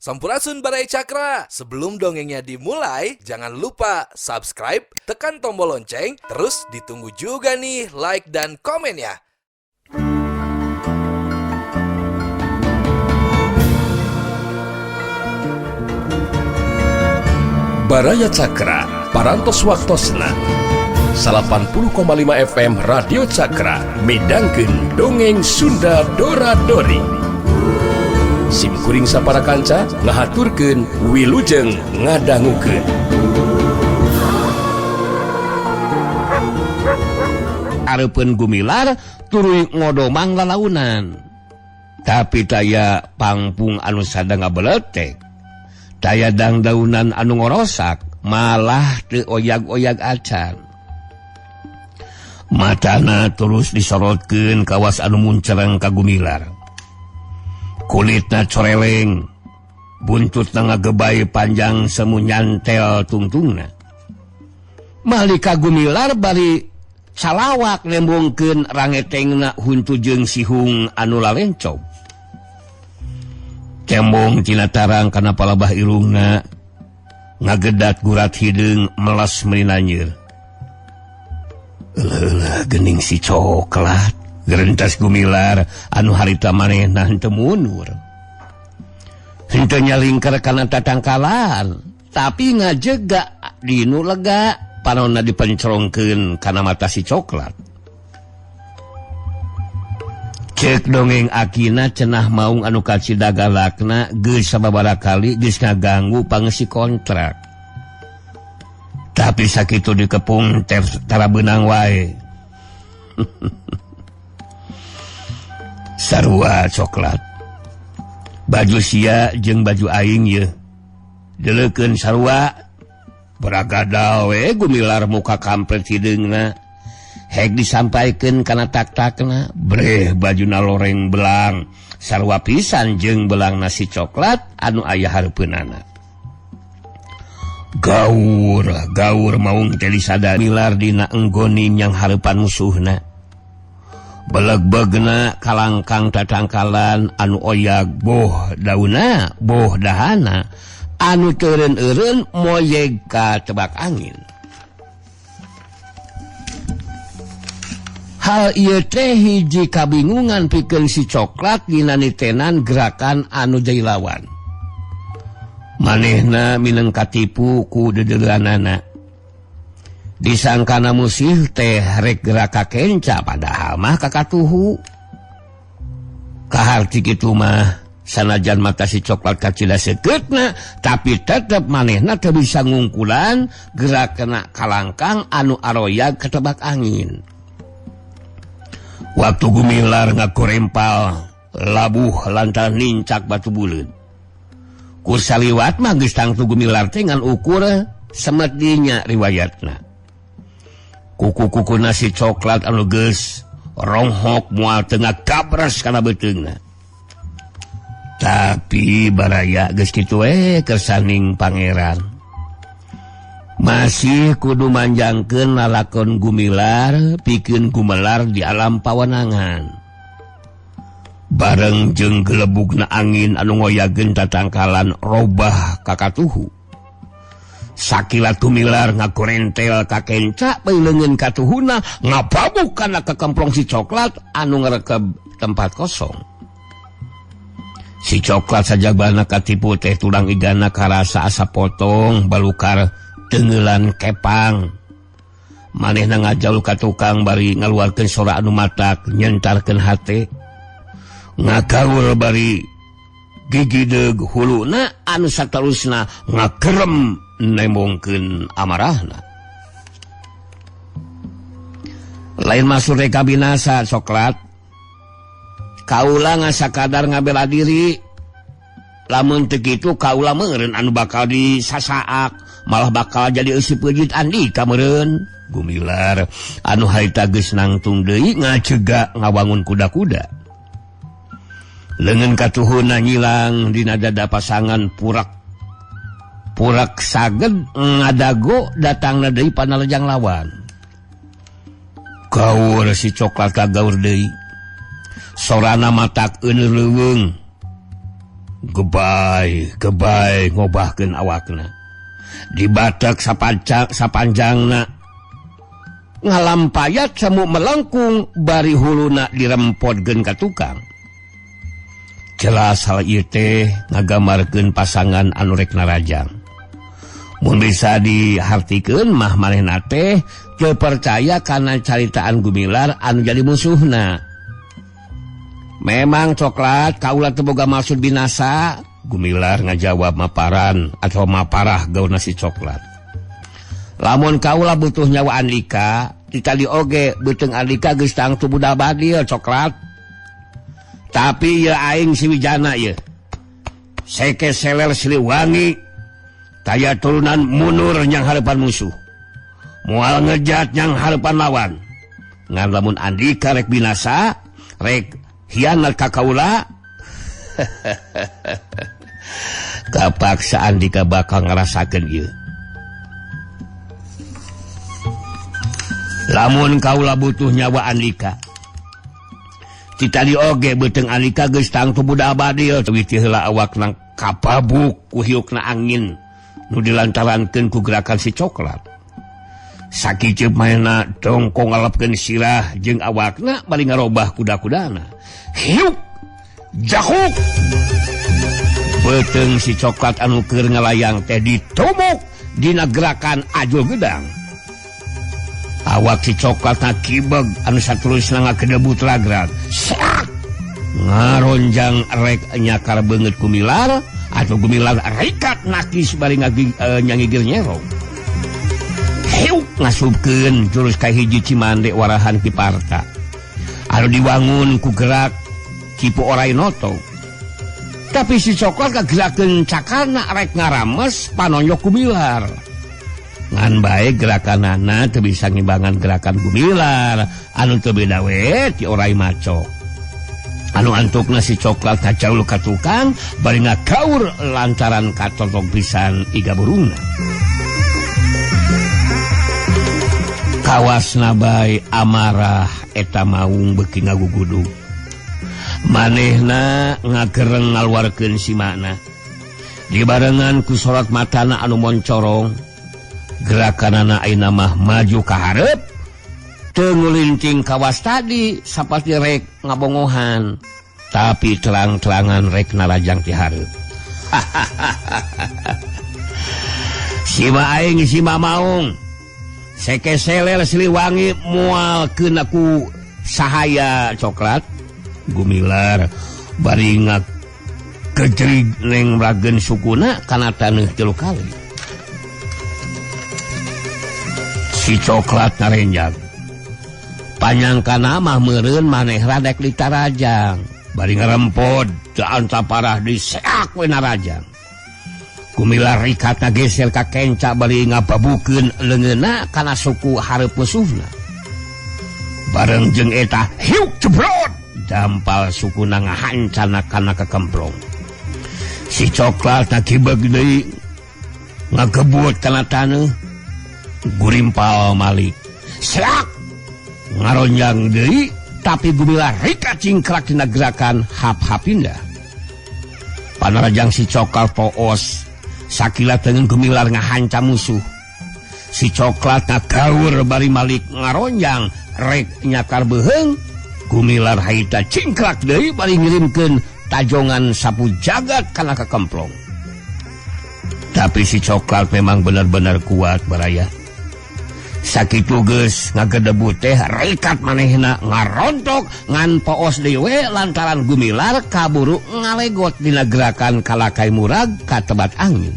Sampurasun, Baraya Cakra. Sebelum dongengnya dimulai, jangan lupa subscribe, tekan tombol lonceng, terus ditunggu juga nih like dan komennya. Baraya Cakra, Parantos Waktosna 80,5 FM Radio Cakra midangkeun Dongeng Sunda Dora Dori. Sim kuring sapara kanca ngahaturkeun wilujeng ngadangukeun. Hareupeun Gumilar tuluy ngodomang lalaunan, tapi taya pangpung anu sada ngabeletek, taya dangdaunan anu ngorosak, malah teu oyag-oyag acan. Matana terus disorotkeun kawas anu muncereng ka Gumilar. Kulitna coreleng, buntutna ngagebay panjang semu nyantel tungtungna. Malika Gumilar bari salawak nembongkeun rangetengna huntu jeung sihung anu lalencong. Cembong tina tarang kana palabah irungna, ngagedat gurat hideung melas meuni. Euleuh, geuning si coklat, gerentas Gumilar anu harita manehna henteu mundur. Henteu nyalingker kana tatangkalan, tapi ngajega dinu lega panonna dipencrongkeun kana mata si coklat. Cek dongeng akina, cenah maung anu kacida galakna geus sababaraha kali geus ngaganggu pangeusi kontrak. Tapi sakitu dikepung tara beunang wae. Sarua coklat. Baju sia jeung baju aing ye. Deleukeun sarua. Beragada we Gumilar muka kampret hideungna. Hek disampaikeun kana tak-takna, breh bajuna loreng belang. Sarua pisan jeung belang nasi coklat anu aya hareupeunana. Gaur, gaur maung teh disada Milar dina enggoni yang hareupan musuhna. Beleg-begna kalangkang tatangkalan anu oyag boh dauna, boh dahana, anu teureun-eureun moyeg ka tebak angin. Hal ieu teh hiji kabingungan pikeun si coklat dina nitenan gerakan anu jadi lawan. Manehna mineng katipu ku dedeuleunana. Disangkana musih teh rek gerak ka kenca, padahal mah kakatuhu. Kaharti kitu mah sanajan mata si coklat kacida sekeutna, tapi tetep manehna teu bisa ngungkulan gerak kena kalangkang anu aroyag ketebak angin. Waktu Gumilar ngakorempal labuh lantaran nincak batu buleud. Ku saliwat mah geus tangtu Gumilar teh ngan ukur semet dinya riwayatna. Kuku-kuku nasi coklat anu geus ronghok moal teu ngagabres kana beuteungna. Tapi baraya geus kitu we kersaning pangeran. Masih kudu manjangkeun lalakon Gumilar pikeun gumelar di alam pawenangan. Bareng jeung gelebugna angin anu ngoyageun tatangkalan robah kakatuhu. Sakilat Gumilar ngagorentel ka kenca beuleungeun katuhuna ngababuk kana kekemplong si coklat anu ngarekeb tempat kosong. Si coklat sajabana katipu teh tulang igana karasa asa potong balukar tenggelan kepang. Manehna ngajaul ka tukang bari ngaluarkeun sora anu matak nyentarkeun hate. Ngagaul bari gigideg huluna anu saterusna ngagerem nembongkeun amarahna. Lain masuk reka binasa coklat. Kaula ngasakadar ngabela diri. Lamun teu kitu kaula meureun anu bakal disasaak, malah bakal jadi eusi peujit Andika meureun. Gumilar anu harita geus nangtung deui ngacega ngawangun kuda-kuda. Leungeun katuhuna nyilang dina dada pasangan purak. Purak saged ngadago datangna deui panalejang lawan. Gaur si coklat kagaur deui. Sorana matak euneur leuweung. Gebay gebay ngobahkeun awakna. Dibatek sapanjangna. Ngalampayat semu melengkung bari huluna dirempotkeun ka tukang. Jelas hal ieu teh ngagambarkeun pasangan anu rek narajang. Mun bisa dihartikeun mah manehna teh teu percaya kana caritaan Gumilar anu jadi musuhna. Memang coklat kaula teu boga maksud binasa, Gumilar ngajawab maparan atau maparah gauna si coklat. Lamun kaula butuh nyawa Andika, ditali oge beuteung Andika geus tangtu budak badil coklat. Tapi ieu aing si Wijana ieu. Seke seler Siliwangi taya turunan mundur nyang hareupan musuh. Moal ngejat nyang hareupan lawan. Ngan lamun Andika rek binasa, rek hianat ka kaula. Kapaksa Andika bakal ngarasakeun ieu. Lamun kaula butuh nyawa Andika, titadi oge beuteung Andika geus tangtu budak badil. Teuih heula awakna kapabuk ku hiukna angin nu dilantarankeun ku gerakan si coklat. Sakiceup manehna dongkong ngalepkeun sirah jeung awakna bari ngarobah kuda-kudana. Hiuk jakuk. Beuteung si coklat anu keur ngalayang teh ditumuk dina gerakan ajul gedang. Awak si coklat na kibeg anu saterusna ngakedebut ragrag. Sak! Ngaronjang rek nyakar beungeut Gumilar atau Gumilar rikat nakis bari nyangigir nyerong. Hiuk ngasupkeun jurus kahiji Cimande warahan Kiparta. Anu diwangun ku gerak Kipu Orai Noto. Tapi si coklat kagerakeun cakarna rek ngarames panonjok Gumilar. Ngan bae gerakanana teu bisa ngimbangan gerakan Gumilar anu teu beda we ti orai maco. Anu antukna si coklat kacaul ka tukang bari ngakaur lantaran katotok pisan iga burungna. Kawasna bae amarah eta maung beuki ngagugudug. Manehna ngagereng ngaluarkeun simana. Dibarengan ku sorot matana anu moncorong. Gerakanana ayeuna mah maju ka hareup teu ngulincing kawas tadi saperti rek ngabongohan tapi terang-terangan rek narajang ti hareup. Sima aing sima maung seke seler Siliwangi moal keuna ku sahaya coklat. Gumilar bari ngakejerig neng rageun sukuna kana taneuh tilu kali. Si coklat ngarenjang panyangkana mah meureun maneh radek ditarajang bari ngarempod teu anta parah diseak we narajang. Gumilar rikat ngageser ka kenca bari ngababukeun leungeunna kana suku hareup musuhna. Bareng jeung eta hiuk jebrot dampal sukuna ngahancana kana kakemplong. Si coklat ngakibeg deui ngagebut kana taneuh. Gurimpal malik serak ngaronjang deui tapi Gumilar rikat cingkrak dina gerakan hap-hap pindah. Panarajang si coklat poos sakila tengen Gumilar ngahanca musuh. Si coklat ngagaur bari malik ngaronjang rek nyakar beuheung. Gumilar haita cingkrak deui bari ngirimkeun tajongan sapu jagat kana kakemplong. Tapi si coklat memang benar-benar kuat baraya. Sakitu geus ngagedebut teh rikat manehna ngarontok ngan poos deui we lantaran Gumilar kaburu ngalegot dina gerakan kalakai murag katebat angin.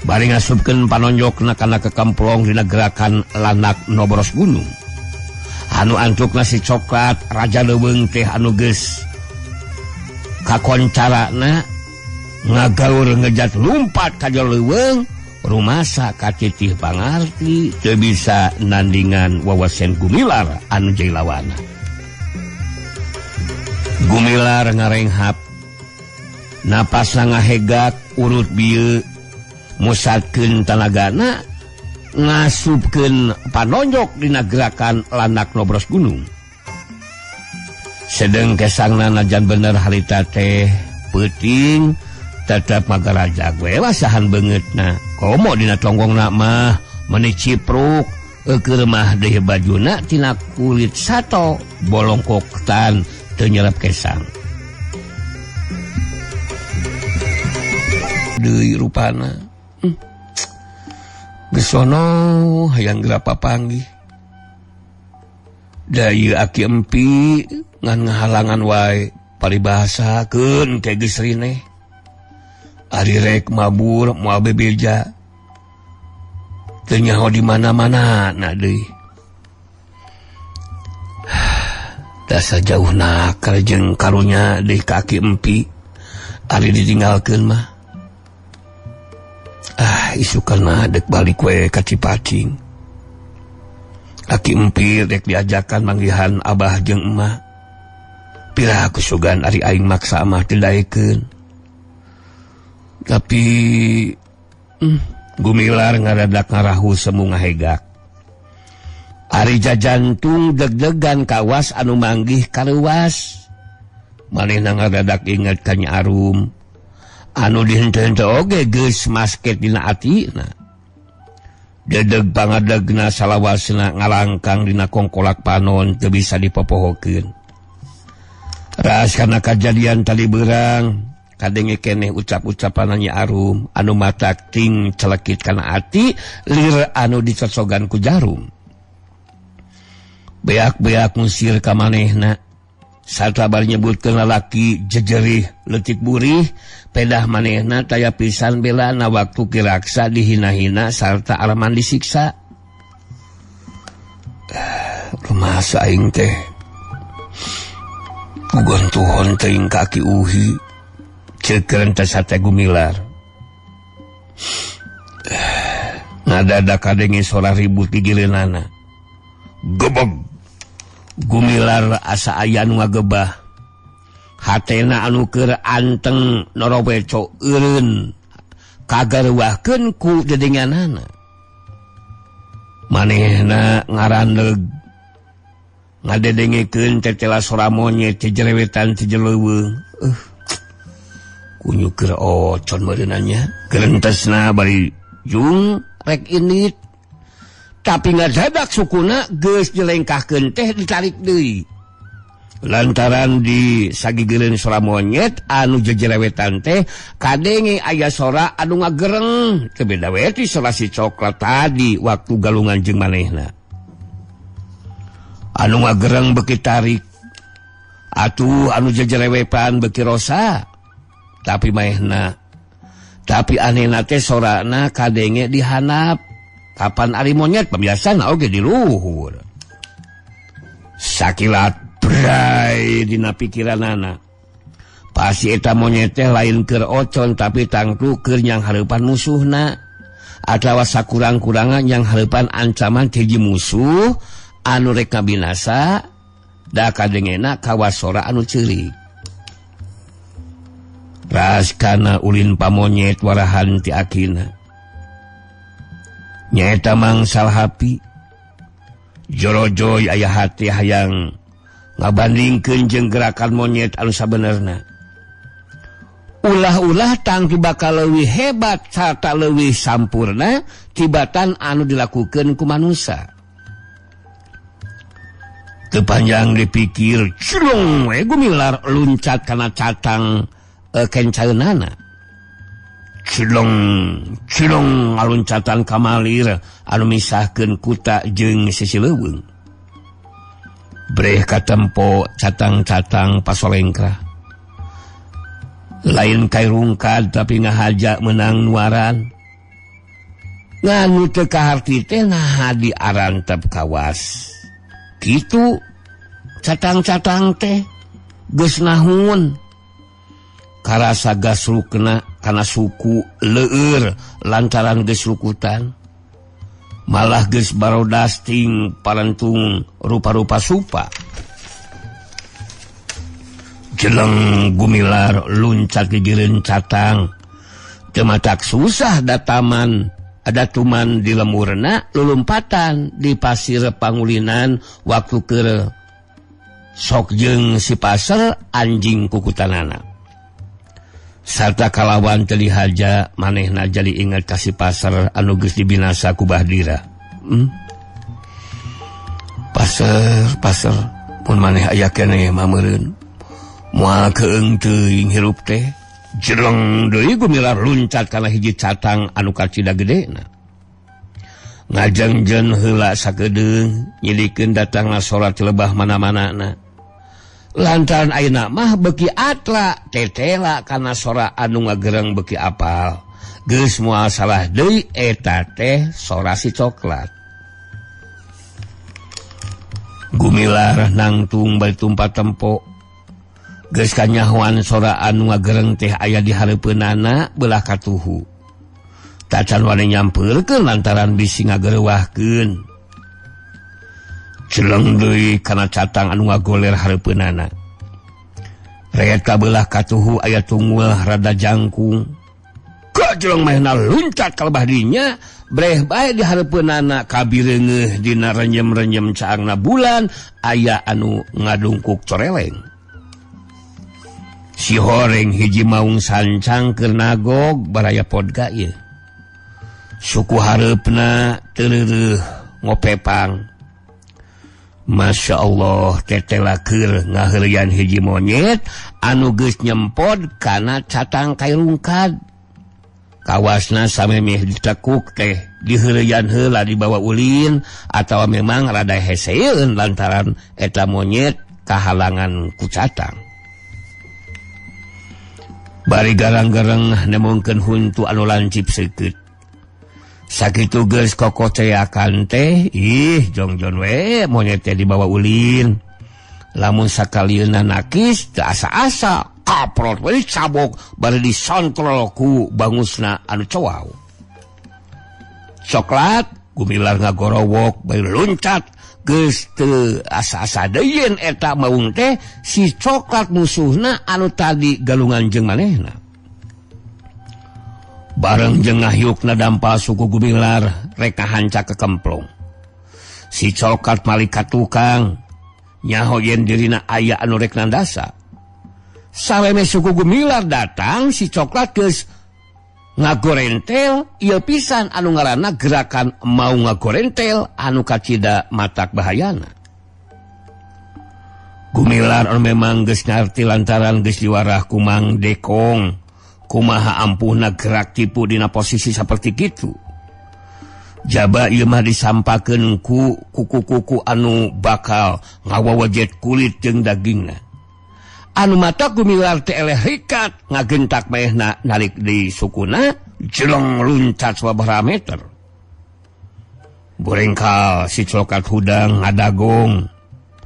Bari ngasupkeun panonjokna kana kekemplong dina gerakan lanak nobros gunung. Anu antukna si coklat raja leuweung teh anu geus kakoncarana ngagaur ngejat lumpat ka jero leuweung. Rumasa kacitih pangarti teu bisa nandingan wawasen Gumilar anu jadi lawana. Gumilar ngarenghap napasna ngahegak urut bieu musatkeun tanagana ngasupkeun panonjok dina gerakan lanak nobros gunung. Sedeng kesangna najan bener harita teh Peuting tetep magarajag we wasahan beungeutna. Komo dina tonggongna mah meuni cipruk eukeun mah deui bajuna tina kulit sato bolongkoktan teu nyerep kesang. Deui rupana. Geus sono hayang geura papanggih. Da ieu aki empi ngan ngahalangan wae paribahasakeun ke geus rineh. Ari rek mabur moal bebeja. Teu nyaho di mana-mana na deui. Dasa jauh nakal jeung karunya deui ka aki empi. Ari ditinggalkeun mah. Ah, isukan mah dek balik we ka Cipacing. Aki empi rek diajakan manggihan abah jeung emak. Pira aku sugan ari aing maksa mah teu daekeun. Tapi Gumilar ngadadak ngarahu semu ngahegak. Ari jajantung deg-degan kawas anu manggih kareuwas. Manehna ngadadak inget ka Nyi Arum. Anu dihenteu-henteu oge geus masket dina atina. Dedeg pangadegna salawasna ngalangkang dina kongkolak panon teu bisa dipopohokeun. Ras kana kajadian tadi beurang kadenge keneh ucap-ucapan Nyi Arum anu matak ting celekit kana ati lir anu dicocogan ku jarum. Beak-beak ngusir ka manehna. Sarta bar nyebutkeun lalaki jejerih leutik burih pedah manehna taya pisan belana waktu kiraksa dihina-hina sarta Arman disiksa. Rumasa aing teh pugon tuhon teuing ka Aki Uhi ceukeureun teh sate Gumilar. Ngadadak kadenge sora ribut di gileunana. Gebeg Gumilar asa aya nu ngagebah. Hatena anu keur anteng noroweco eureun kagareuwahkeun ku dedenganana. Manehna ngarandeug ngadedengekeun tetela sora monyet cejerewetan cejeleuweung. Kunyuk keur ocon meureunanya. Gerentesna bari jung rek indit. Tapi ngadadak sukuna geus dilengkahkeun teh ditarik deui. Lantaran di sagigireun sora monyet anu jejerewetan teh kadenge aya sora anu ngagereng teu beda we ti sora si coklat tadi waktu galungan jeung manehna. Anu ngagereng beuki tarik atuh anu jejerewetan beuki rosa. Tapi manehna tapi anehna teh sorana kadenge dihanap. Kapan ari monyet pembiasana oge di luhur. Sakilat bray dina pikiranana. Pasti eta monyet teh lain keur ocon tapi tangtu keur nyang hareupan musuhna. Atawa sakurang-kurangan yang hareupan ancaman ti hiji musuh anu rek ngabinasa da kadengena kawas sora anu ceurik. Ras kana ulin pamonyet warahan ti akina. Nyaeta Mang Salhapi jorojoy aya hati hayang ngabandingkeun jeung gerakan monyet anu sabenerna. Ulah-ulah tangtu bakal leuwih hebat sarta leuwih sampurna tibatan anu dilakukeun ku manusa. Teu panjang dipikir, cilung we Gumilar luncat kana catang kencaeunana. Cilong cilong ngaluncatan kamalir anu misahkeun kuta jeung sisi leuweung. Breh katempo catang-catang pasolengkrah. Lain kai rungkad tapi ngahaja menang nuaran. Nganu teu kaharti teh naha diarantep kawas. Kitu catang-catang teh geus nahun. Karasa gasrukna kana suku leur lantaran geus rukutan. Malah geus barodasting parentung rupa-rupa supa. Jeleng Gumilar luncat gigireun catang. Teu matak susah dataman adatuman di lemurna lulumpatan di pasir pangulinan waktu keur sok jeung si pasar anjing kukutanana. Sarta kalawan teu dihaja manehna jadi ingat ka si pasar anu geus dibinasa ku Bahdira. Pasar pasar pun maneh aya keneh mah meureun. Moal keung teuing hirup teh. Jeleng deui Gumilar luncat kana hiji catang anu kacida gedena. Ngajengjen heula sakedeung nyilikeun datangna sora lebah mana-manana. Lantaran ayeuna mah beuki atla tetela kana sora anu ngagereng beuki apal. Geus moal salah deui eta teh sora si coklat. Gumilar nangtung bari tumpat tempo. Geus kanyahoan sora anu ngagereng teh aya di hareupeunana beulah katuhu. Tacan wani nyampeurkeun lantaran bisi ngagereuwahkeun. Celeng deui kana catang anu ngagoler hareupeunana. Reet ka beulah katuhu aya tunggul rada jangkung. Kajeleng mahna luncat ka lebah dinya, breh bae di hareupeunana kabireungeuh dina renyem-renyem caangna bulan aya anu ngadungkuk coreleng. Si horeng hiji maung sancang keur nagog baraya podga ieu. Suku hareupna teu ngopepang. Masya Allah tetela keur ngaheureuyan hiji monyet anu geus nyempod kana catang kairungkad. Kawasna samemeh ditekuk teh diheureyan heula dibawa ulin atawa memang rada heseeun lantaran eta monyet kahalangan ku catang. Bari garang-garang nemongkeun huntu anu lancip seukeut. Sakitu geus kokoceakan teh, ih jongjon we monyet teh dibawa ulin. Lamun sakalieuna nakis teu asa-asa, kaprot we cabok bari disontrol ku bangusna anu cowaw. Coklat Gumilar ngagorowok bari luncat geus teu asa-asa deui eta maung teh si coklat musuhna anu tadi galungan jeung manehna. Bareng jeung ngahyukna dampal suku Gumilar rek ngahanca kekemplong. Si coklat malik ka tukang nyaho yen dirina aya anu rek nandasa. Saweme suku Gumilar datang si coklat geus ngagorentel ieu pisan anu ngaranna gerakan mau ngagorentel anu kacida matak bahayana. Gumilar anu memang geus ngarti lantaran geus diwarah ku Mang Dekong kumaha ampuhna gerak tipu dina posisi saperti kitu. Jaba ieu mah disampakeun ku kuku-kuku anu bakal ngawawajet kulit jeung dagingna. Anu mata Gumilar teh eleh rikat ngagentak maehna narik di sukuna jeleng luncat sababaraha meter. Borengkal si coklat hudang ngadagong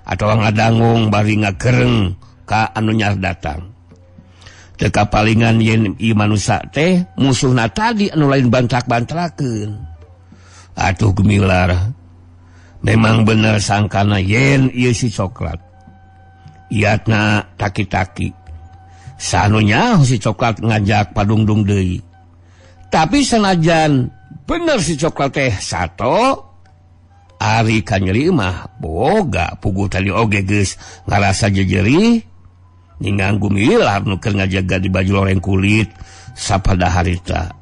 atawa ngadangung bari ngagereng ka anu nyar datang. Teu kapalingan yen ieu manusa teh musuhna tadi anu lain bantrak-bantrakeun. Atuh Gumilar memang bener sangkana yen ieu si coklat. Iatna taki-taki. Sanunya si coklat ngajak padungdung deui. Tapi sanajan bener si coklat teh sato, ari kanyeri mah boga puguh tadi oge geus ngarasa jejeri ningang Gumilar nu keur ngajaga di baju loreng kulit sapada harita.